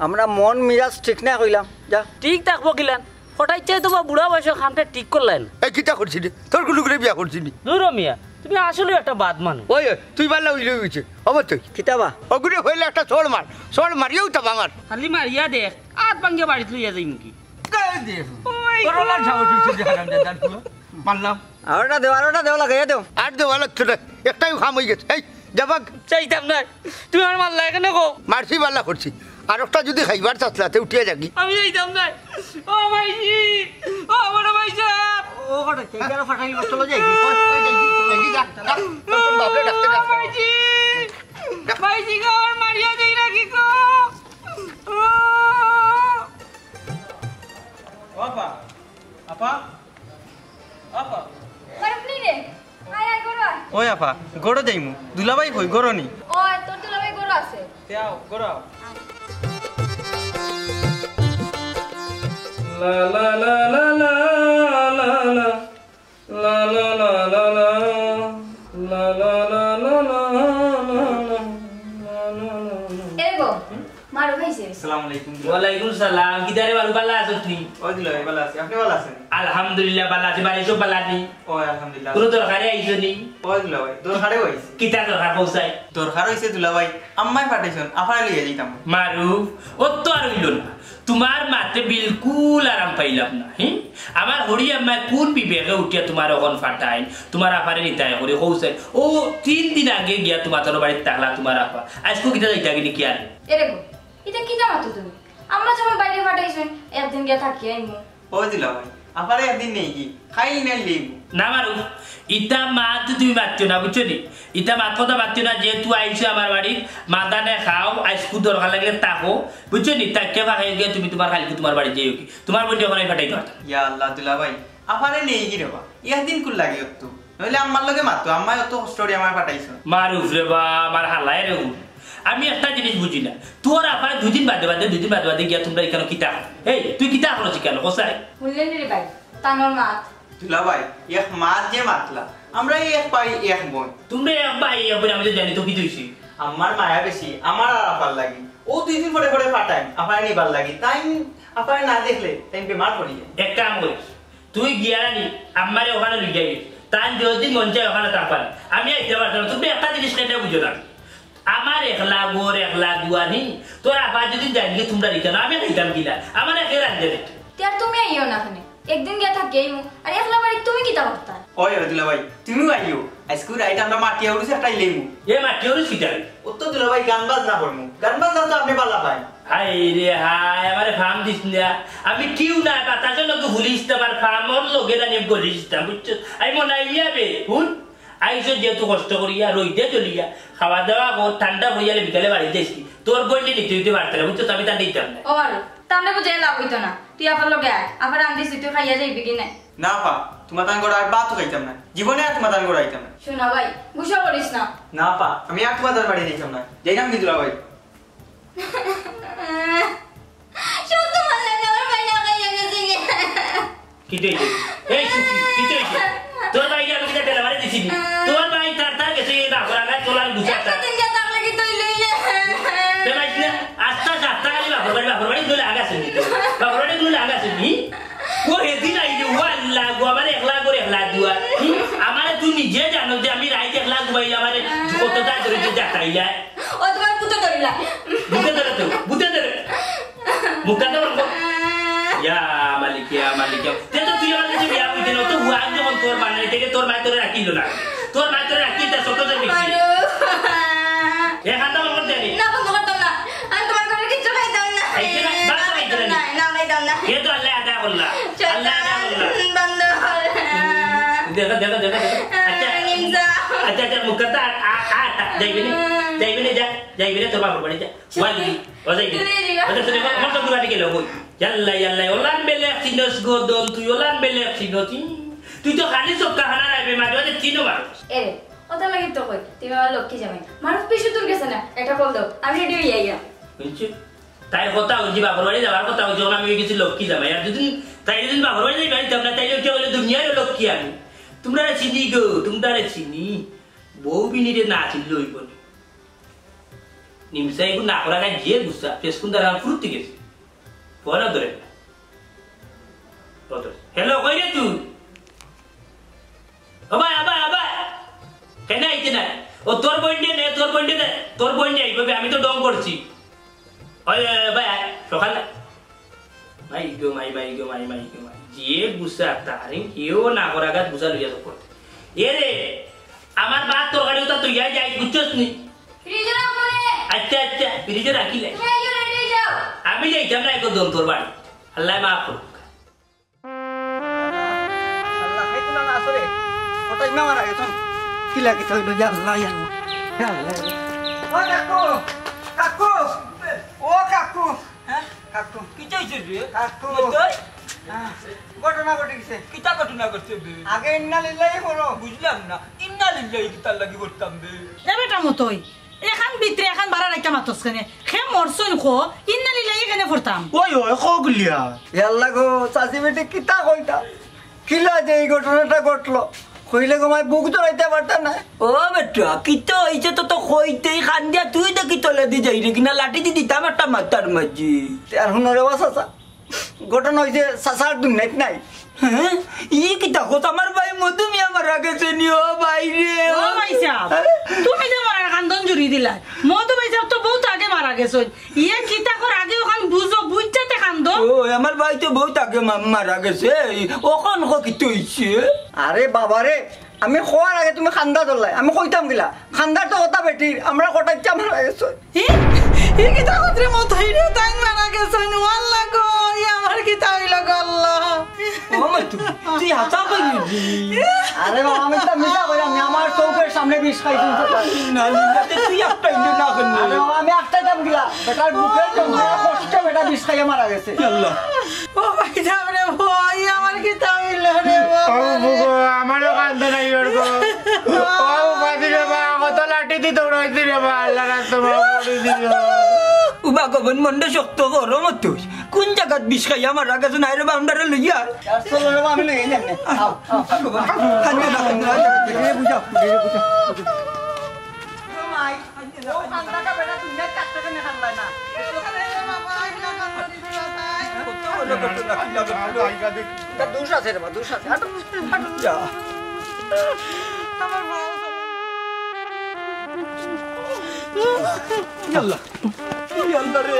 আমরা মন মিজাজ ঠিক না কইলাম, যা। ঠিক থাকবো কিলান? হঠাৎ চাই তো বা বুড়া বয়সে খামটা ঠিক করলেন। এই কিতা করছি রে? তোর কুলুকরে বিয়া করছি নি? দূর হ মিয়া, তুমি আসলে একটা বাদ মানুষ। ওই, ওই, তুই বাল্লা হইলে হইছে। অবশ্যই। কিতা বা? অগুরে হইলে একটা চড় মার। চড় মারিয়াও তা ভাঙার। খালি মারিয়া দেখ, আত ভাঙ্গিয়া বাড়িত লইয়া যাইমু কি? গায়ে দিয়ে। ওই তোর ওলা গো। সাহস হইছে যে হারাম দাদার পুয়া। মারলাম। আরোটা দেও, আরোটা দেও, লাগাইয়া দেও। আর দেওয়া লাগতো না। একটাই কাম হই গেছে। এই, যা ভাগ। চাইতাম না। তুমি আমার মারলা এখানে কও। মারছি বাল্লা করছি। আর একটা যদি খাইবার চাসলা, তে উঠিয়া যাগি। আমি যাইতাম না। ও ভাইজি, ও বড় ভাই সাহেব। ও কটা, কে কেন ফাটাইল, চলো যাই। ওই, ওই, যাই, যাই, যা, যা। তোর বাপরে ডাকতে, ও ডাকতে। ভাইজি, ভাইজি গো, আমার মারিয়া দেই রাখি গো। ও। ও আপা, আপা, আপা। পারুক নি রে? আয়, আয়, ঘরো আয়। ওই আপা, ঘরো যাইমু। দুলাভাই কই, ঘরো নি? ও, তোর দুলাভাই ঘরো আছে। তে আও, ঘরো আও। আয়। লা লা লা লা লা লা লা। লা লা লা লা লা। লা লা লা লা লা। এই গো, মারুফ আইছে। আসসালামু আলাইকুম। ওয়ালাইকুম সালাম। কিতা রে বারু, ভালা আছস নি? ওই দুলাভাই, ভালা আছি। আপনি ভালা আছেন? আলহামদুলিল্লাহ, ভালা আছি। বাড়ির সব ভালা নি? ওই আলহামদুলিল্লাহ। কোনো দরকারে আইছো নি? ওই দুলাভাই, দরকারে আইছি। কিতা দরকার কও চাই? দরকার অইছে দুলাভাই, আম্মায় পাঠাইছইন, আফারে লইয়া যাইতাম। মারুফ, অত আর অইলো না। তুমার মাতে বিলকুল আরাম পাইলাম না, হি? আমার হড়ি আম্মায় কুন বিবেকে উঠিয়া তুমার অখন ফাটাইন, তুমার আফারে নিতায় করি, কও চাই। অউ তিন দিন আগে গিয়া তুমার বাড়িত থাকলা তুমার আফা। আইজকু কিতা যাইতাগি নি কিয়ার? এরে গো, ইতা কিতা মাতো তুমি? আম্মা যেমন বাইরে ফাটাইছইন, একদিন গিয়া থাকি আইমু। ও দুলাভাই, আফারে একদিন নেইগি, খাইল ইনাইল লইমু। না মারুফ, ইতা মাত তুমি মাতিও না, বুঝছো নি? ইতা মাত কথা মাতিও না, যেহেতু আইছো আমার বাড়িত, মাদানে খাও, আইজকু দরকার লাগলে থাকো, বুঝছো নি? থাকিয়া ফাঁকাইয়া গিয়া তুমি তুমার খাইলকু তুমার বাড়িত যাইওগি। তুমার বইনরে অখন আমি ফাটাইতাম পারতাম না। ইয়া আল্লাহ দুলাভাই, আফারে নেইগি রে বা, একদিন কুন লাগি অত। নইলে আম্মার লগে মাতো, আম্মায় অত কষ্ট করি আমারে ফাটাইছইন। মারুফ রে বা, আমার হালায় রে হুন। আমি একটা জিনিস বুঝি না, তুমার আফায় দুইদিন বাদে বাদে, দুইদিন বাদে বাদে গিয়া তুমরা ইখানো কিতা? এই, তুই কিতা করস ইখানো, কও চাই? হুনলে নি রে ভাই, তানর মাত। দুলাভাই, এক মাত যে মাতলা, আমরা এই এক ভাই এক বইন। তুমরা এক ভাই এক বইন, আমি তো জানি তো কিতা অইছে। আম্মার মায়া বেশি, আমার আর আফার লাগি। অউ দুই দিন পরে পরে ফাটাইন, আফারে নিবার লাগি। তাইন আফারে না দেখলে, তাইন বেমার পড়ি যায়। এক কাম করিস, তুই গিয়া নি, আম্মারে অখানো লইয়া যাইবি। তাইন যতদিন মন চায় অখানো থাকবা। আমি আইতে পারতাম না। তুমি একটা জিনিস কেনে বুঝো না। আমার একলা ঘর, একলা দুয়ার, হি? তোর আফা যদি যাইন গিয়া তুমরা ইখানো, আমি খাইতাম কিলা? আমারে কে রান্ধে রে? তে আর তুমি আইও না কেনে। একদিন গিয়া থাকি আইমু। আর একলা বাড়িত তুমি কিতা করতায়? ওই, ওই দুলাভাই, তুমিও আইও। আইজকু রাইত আমরা মাটিয়া উরুস একটা ইলাইমু। এ মাটিয়া উরুস কিতা? অত দুলাভাই গান বাজনা করমু। গান বাজনা তো আপনে ভালা পাইন। হায় রে হায়, আমারে ফাম দিস না। আমি কেউ না, বাতাসর লগে ভুলিস না, আমার ফামর লগে জানি আমি গলিস না, বুঝছো? আমি মনাইয়া বে, হুন? আইছো যেহেতু কষ্ট করিয়া, রইদে জ্বলিয়া, খাওয়া দাওয়া কর, ঠান্ডা পড়িয়ালে বিকালে বাড়িত যাইস। তোর বইনরে নিতে অইতে পারতে না, বুঝছো? আমি তারে নিতাম না। ওর, তানরে বুঝাইয়া লাভ অইতো না। তুই আফার লগে আয়, আফারে আন্দিছি, তুই খাইয়া যাইবি কি না? না আফা, তুমার তান ঘরো আর ভাতও খাইতাম না, জীবনে আর তুমার তান ঘরো আইতাম না। শোনা ভাই, গুসা করিস না। না আফা, আমি আর তুমার তান বাড়ি যাইতাম না। যাইতাম কি দুলাভাই? সব তোমার লাগি, আমার ভাই না খাইয়া গেছে গি। কিতা অইছে? এই সুখী, কিতা অইছে? তোর ভাইরে আমি কিতা ঠেলা মারি দিছি নি? তোর ভাই তার, তার গেছে গি, না করা, না চলার বুঝা তার। একদিন গিয়া থাকলে কি তুই লইলে? তে ভাই, না, আস্তে আস্তে আস্তে খালি বাপর বাড়ি, বাপর বাড়ি গুলো লাগা শুনি তো। বাপর বাড়ি গুলো লাগা শুনি। ও হেদিন আইলে, ও আল্লাহ গো, আমার একলা করে একলা দুয়ার। হুম? আমারে তুই নিজে জানো যে আমি রাইত একলা ঘুমাইলে আমারে কতটা ধরে যে জাতাইলা। ও তোমার পুতে ধরিলা। বুকে ধরে তো, বুকে ধরে। মুখটা তো বন্ধ। ইয়া মালিক, ইয়া মালিক, ইয়া। তে তো তুই আমার কাছে বিয়া বুঝতে না, তো হুয়া যখন তোর মানে থেকে তোর মায় তোরে রাখিল না। তোর মায় তোরে রাখিল, তা ছোট তোর বিক্রি। এ খাতা বন্ধ করে দে। না, বন্ধ করতাম না। আমি তোমার ঘরে কিচ্ছু খাইতাম না। খাইতে না, ভাত তো খাইতে না। না, না, খাইতাম না। এ তো আল্লাহ আদা করলা। আল্লাহ আদা করলা। বন্ধ কর। দেখো, দেখো, দেখো, দেখো। আচ্ছা। নিমসা। আচ্ছা, আচ্ছা, মুখটা আর, আর, আর, যাইবে না। যাইবে না, যা। যাইবে না, তোর বাপর বাড়ি যা। সত্যি? ওয়ালি, ও যাইবে। তুই যাইবে। আচ্ছা, শুনে, কত, কত দূর আগে গেল, কই? ইয়াল্লা, ইয়াল্লা, ওলান বেলে চিনস গো দন, তুই ওলান বেলে চিনস, তুই, তুই তো খালি চক্কা খানা রাখবে, মাঝে মাঝে চিনো মারস। এ রে, ওটা লাগি তো কই, তুই আমার লক্ষ্মী জামাই। মানুষ পিছু দূর গেছে না, এটা কল দাও, আমি রেডি হইয়া আইয়া। বুঝছো? তাইর কথা হইছে, বাপর বাড়ি যাওয়ার কথা হইছে, ওখানে আমি গেছি লক্ষ্মী জামাই। আর যদি তাই যদি বাপর বাড়ি যাই বাড়িতাম না, তাইলে কি হইলে দুনিয়ার লক্ষ্মী আমি। তোমরা চিনি গো, তোমরা চিনি। বউ বিনিরে না চিনলে হইব না। নিমসা এগুলো না করা যায়, যে গুসা, ফেসকুন দ্বারা ফুরুতি গেছে। ফোনও ধরে না। কত? হ্যালো, কই রে তুই? ও ভাই, ও ভাই, ও ভাই। কেন আইতে না? ও তোর বইনটা নে, তোর বইনটা নে, তোর বইনটা এইভাবে আমি তো ডং করছি। ওই, ওই, ওই, ভাই, আয়, সকালে। মাই গো, মাই, মাই গো, মাই, মাই গো, মাই। যে গুসা তারিন, কেউ না করা গাত গুসা লইয়া তো করতে। এ রে, আমার ভাত তরকারি ওটা তো ইয়া যাই, বুঝছস নি? ফ্রিজে রাখো রে। আচ্ছা, আচ্ছা, ফ্রিজে রাখি লাই। তুমি আইও রেডি যাও। আমি যাইতাম না এখন দম তোর বাড়ি। আল্লাহ মাফ করুক। আল্লাহ, এই তুলা না আসলে। ওটা ইমা মারা গেছে। কি লাগে তো ইয়া আল্লাহ, ইয়া আল্লাহ। ইয়া আল্লাহ। ও কাকু, কাকু, ও কাকু। হ্যাঁ? কাকু। কিতা হইছে রে? কাকু। তুই? হ্যাঁ। ঘটনা ঘটে গেছে। কিতা ঘটনা ঘটছে বে? আগে ইন্না লিল্লাহি করো। বুঝলাম না। ইন্না লিল্লাহি কিতার লাগি করতাম বে? এ বেটা মতই। এখান ভিতরে এখান বাড়া রাখতে মাতস কেনে? খে মরছইন খো, ইন্না লিল্লাহি কেনে পড়তাম? ওই, ওই, খো গুলিয়া। এ আল্লাহ গো, চাচি বেটি কিতা কইতা? কিলা যে এই ঘটনাটা ঘটলো? কইলে গো মাই বুক ধরাইতে পারতা না। ও বেটা, কিতা অইছে তো তো কইতেই কান্দিয়া তুই দেখি তলেদি যাইরে কিনা লাঠিদি দিতাম একটা মাথার মাঝে। তে আর হুনো রে বা চাচা, ঘটনা অইছে চাচার দুনিয়াত নাই। হ্যাঁ? ই কিতা কস? আমার ভাই মধু মিয়া মারা গেছে নি, ও ভাই রে। ও ভাই সাহেব, তুমি যে মরার কান্দন জুড়ি দিলায়। মধু ভাই সাহেব তো বহুত আগে মারা গেছে। ইয়ে কিতা কর আগে ওখান বুঝো, বুঝতে কান্দো। ও, আমার ভাই তো বহুত আগে মা-, মারা গেছে। অখন কো কিতা অইছে? আরে বাবা রে, আমি কওয়ার আগে তুমি কান্দা ধরলায়। আমি কইতাম কিলা, কান্দার তো কথা বেটির, আমরা কটাইতে মারা গেছে। ই, ই কিতা কস রে মতই রে, তাইন মারা গেছইন, ও আল্লাহ গো, ই আমার কিতা অইলো গো আল্লাহ। ও মা, তুই, তুই হাছা কইলি? আরে বাবা, আমি তো মিছা কইরাম না, আমার চউখর সামনে বিষ খাইছইন তো। না, না, না, তুই একটা ইঞ্জুরি না করলি। আরে বাবা, আমি আটকাইতাম কিলা? বেটার বুকে তো মারা কষ্ট, বেটা বিষ খাইয়া মারা গেছে। আল্লাহ। ও ভাই সাহেব রে, ভাই, আমার কিতা অইলো রে বাবা ও রে? বুবু, আমারও কান্দন আইবার গো। ও বাদি রে বা, কত লাঠিদি দৌড়াইছি রে বা, আল্লাহ রাস্তা মাফ করি দিও। উবা গো বইন, মনটা শক্ত করো মতই। কোন জাগাত বিষ খাইয়া মারা গেছে না রে বা, আমরারে লইয়া? আর চলো রে বা, আমি লইয়া যাই না। আও, আও। কান্দো না, কান্দো না। বুঝাও, বুঝাও। ও কান্দাটা বেটা দুনিয়াত থাকতে কেনে কান্দায় না? এটা দোষ আছে রে বা, দোষ আছে। হাঁটো, হাঁটো। যা। ইয়াল্লা। ইয়াল্লা রে।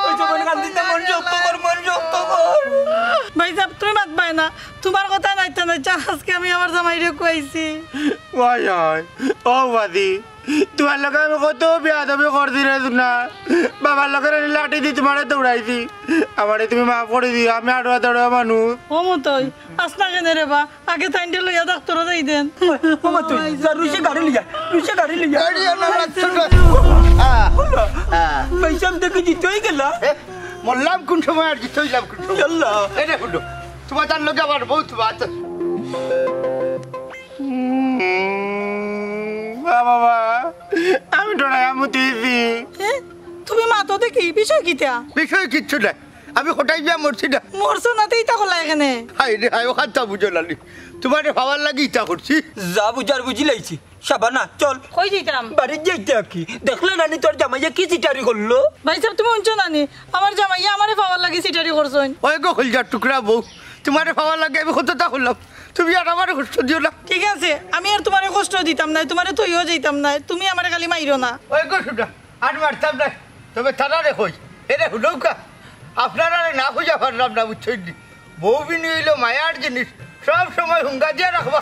ওই যে মন কান্দিতে মন শক্ত কর, মন শক্ত কর। ভাই সাহেব, তুমি মাতবায় না। তোমার কথা নাইতে নাইতে আজকে আমি আমার জামাইরে খুয়াইছি। ওই, ওই, ও বাদি, তোমার লগে আমি কত বেয়াদবি করছি রে সোনা। বাবার লগে লাঠিদি তোমারে দৌড়াইছি। আমারে তুমি মাফ করি দিও, আমি আড়ুয়া দড়ুয়া মানুষ। ও মতই, আস না কেনে রে বা? আগে তাইনরে লইয়া ডাক্তরো যাই দেন। ও মতই, যা, রুশে গাড়ি লইয়া, রুশে গাড়ি লইয়া। গাড়ি আনা লাগতো না। আহ, আহ। পয়সা আমি দেখি জিতে অই গেলা। এ, মরলাম কোন সময় আর জিতে অইলাম কোন সময়? ইয়াল্লা। এ রে হুডো, তোমার তার লগে আমার বহুত বাত। উম, বাবা, বাবা, আমি ডরাইয়া মুতিছি। এ, তুমি মাতো দেখি, বিষয় কিতা? বিষয় কিচ্ছু না, আমি কোথায় গিয়া মরছি না। মরছো না, তে ইতা করলা এখানে? হায় রে হায়, ওখানটা বুঝো লালি, তোমারে পাওয়ার লাগি ইতা করছি। যা বুঝার বুঝি লাইছি। শাবানা, চল। কই যাইতাম? বাড়িত যাইতে আর কি। দেখলে নানি তোর জামাইয়ে কি চিটারি করলো? ভাই সাহেব, তুমি হুনছো নানি? আমার জামাইয়ে আমারে পাওয়ার লাগি চিটারি করছইন। ওই গো কলিজার টুকরা বউ, তোমারে পাওয়ার লাগি আমি কতটা করলাম, তুমি আর আমারে কষ্ট দিও না। ঠিক আছে, আমি আর তোমারে কষ্ট দিতাম নায়, তোমারে থইও যাইতাম নায়, তুমি আমারে খালি মাইরো না। ওই গো সোনা, আর মারতাম নায়, তবে তারারে কই, এরে হুনউক্কা, আপনারারে না কইয়া পারলাম না, বুঝছইন নি? বউ বিনি অইলো মায়ার জিনিস, সব সময় হুঙ্গা দিয়া রাখবা।